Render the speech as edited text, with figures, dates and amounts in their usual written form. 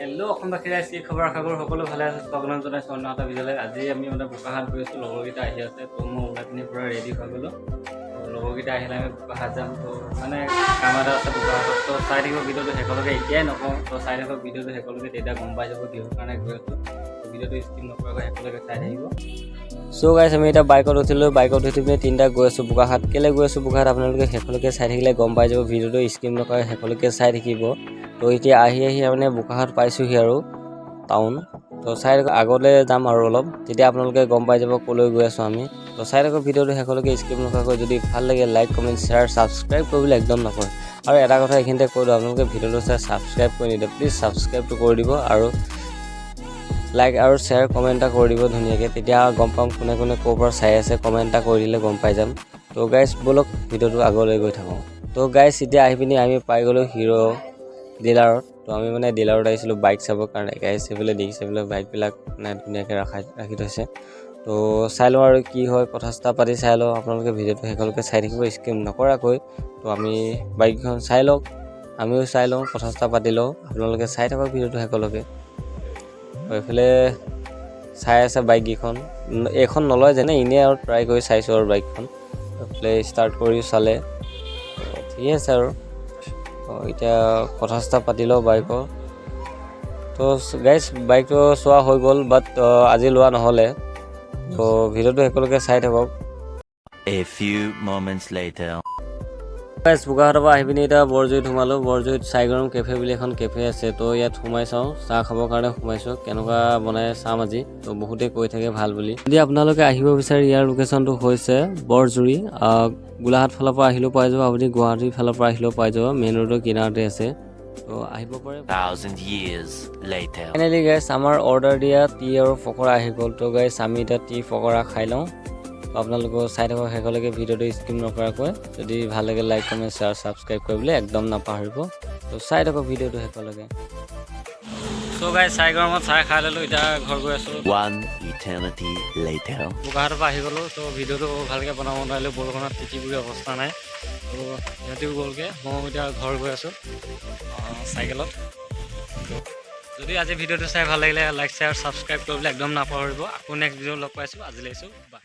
Hello' অসমবাসী ৰাইজ, কি খবৰ? আশা কৰোঁ সকলো ভালে আছে। স্বাগতম জনাইছোঁ অন্য এটা ভিডিঅ'লৈ। আজি আমি মানে বোকাখাত গৈ আছোঁ। লগৰকেইটা আহি আছে। তো মই ওলাই পিনি পূৰা ৰেডি হৈ গ'লোঁ। তো লগৰকেইটা আহিলে আমি বোকাখাত যাম। তো মানে কাম এটা আছে বোকাখাতত। তো চাই থাকিব ভিডিঅ'টো শেষলৈকে। এতিয়াই নকওঁ। তো চাই থাকক ভিডিঅ'টো শেষলৈকে, তেতিয়া গম পাই যাব কিহৰ কাৰণে গৈ আছোঁ। তো ভিডিঅ'টো স্কিপ নকৰাকৈ শেষলৈকে চাই থাকিব। চ' গাইছ, আমি এতিয়া বাইকত উঠিলোঁ। বাইকত উঠি পিনে তিনিটা গৈ আছোঁ বোকাখাত। কেলৈ গৈ আছোঁ বোকাখাত, আপোনালোকে শেষলৈকে চাই থাকিলে গম পাই যাব। ভিডিঅ'টো স্কিপ নকৰাকৈ শেষলৈকে চাই থাকিব। তো এতিয়া আহি আহি মানে বোকাখাত পাইছোঁহি আৰু টাউন। তো চাই থাকক, আগলৈ যাম আৰু অলপ, তেতিয়া আপোনালোকে গম পাই যাব ক'লৈ গৈ আছোঁ আমি। তো চাই থাকক ভিডিঅ'টো শেষলৈকে স্কিপ নকৰাকৈ। যদি ভাল লাগে, লাইক, কমেণ্ট, শ্বেয়াৰ, ছাবস্ক্ৰাইব কৰিবলৈ একদম নকৰে। আৰু এটা কথা এইখিনিতে কৈ দিওঁ, আপোনালোকে ভিডিঅ'টো চাই ছাবস্ক্ৰাইব কৰি নিদিয়ে। প্লিজ ছাবস্ক্ৰাইবটো কৰি দিব আৰু লাইক আৰু শ্বেয়াৰ, কমেণ্ট এটা কৰি দিব ধুনীয়াকৈ। তেতিয়া গম পাম কোনে কোনে ক'ৰ পৰা চাই আছে। কমেণ্ট এটা কৰি দিলে গম পাই যাম। তো গাইছ, ব'লক, ভিডিঅ'টো আগলৈ গৈ থাকোঁ। তো গাইছ, এতিয়া আহি পিনি আমি পাই গ'লোঁ হিৰ' ডিলাৰত। তো আমি মানে ডিলাৰত আহিছিলোঁ বাইক চাবৰ কাৰণে। গাইছ, সেইফালে দেখিছে, সেইফালে বাইকবিলাক মানে ধুনীয়াকৈ ৰাখি থৈছে। তো চাই লওঁ আৰু কি হয়, কথা চথা পাতি চাই লওঁ। আপোনালোকে ভিডিঅ'টো শেষলৈকে চাই থাকিব স্কিপ নকৰাকৈ। তো আমি বাইককেইখন চাই লওক, আমিও চাই লওঁ, কথা চথা পাতি লওঁ। আপোনালোকে চাই থাকক ভিডিঅ'টো শেষলৈকে। তো এইফালে চাই আছে বাইককেইখন। এইখন নলয় যেনে, এনেই আৰু ট্ৰাই কৰি চাইছোঁ আৰু বাইকখন। এইফালে ষ্টাৰ্ট কৰি চালে। তো ঠিকে আছে আৰু। তো এতিয়া কথা চথা পাতি লওঁ বাইকৰ। তো গাইছ, বাইকটো চোৱা হৈ গ'ল, বাট আজি লোৱা নহ'লে। তো ভিডিঅ'টো শেষলৈকে চাই থাকক। A few moments later. গাইছ, বোকাখাতৰ পৰা আহি পিনি এতিয়া বৰজুৰিত সোমালোঁ। বৰজুৰিত চাইগৰম কেফে বুলি এখন কেফে আছে। তো ইয়াত সোমাই চাওঁ, চাহ খাবৰ কাৰণে সোমাইছোঁ। কেনেকুৱা বনাই চাম আজি। তো বহুতেই কৈ থাকে ভাল বুলি। যদি আপোনালোকে আহিব বিচাৰে, ইয়াৰ লোকেশ্যনটো হৈছে বৰজুৰি। গোলাঘাট ফালৰ পৰা আহিলেও পাই যাব আপুনি, গুৱাহাটীৰ ফালৰ পৰা আহিলেও পাই যাব। মেইন ৰোডৰ কিনাৰতে আছে। তো আহিব পাৰে। Thousand years later. Finally গাইছ, আমাৰ অৰ্ডাৰ দিয়া টি আৰু পকৰা আহি গ'ল। তো গাইছ, আমি এতিয়া টি পকৰা খাই লওঁ। তো আপোনালোকেও চাই থাকক শেষলৈকে ভিডিঅ'টো স্কিপ নকৰাকৈ। যদি ভাল লাগে, লাইক, কমেণ্ট, শ্বেয়াৰ, ছাবস্ক্ৰাইব কৰিবলৈ একদম নাপাহৰিব। তো চাই থাকক ভিডিঅ'টো শেষলৈকে। চ' গাইছ, চাই গৰমত চাহ খাই ল'লোঁ। এতিয়া ঘৰ গৈ আছোঁ। One eternity later. বোকাখাতৰ পৰা আহি গ'লোঁ। তো ভিডিঅ'টো ভালকৈ বনাব নোৱাৰিলোঁ, বৰষুণত তিতি বুৰি অৱস্থা নাই। তো সিহঁতিও গ'লগৈ, ময়ো এতিয়া ঘৰ গৈ আছোঁ চাইকেলত। তো যদি আজি ভিডিঅ'টো চাই ভাল লাগিলে, লাইক, শ্বেয়াৰ, ছাবস্ক্ৰাইব কৰিবলৈ একদম নাপাহৰিব। আকৌ নেক্সট ভিডিঅ' লগ পাইছোঁ। আজিলৈ আহিছোঁ, বাই।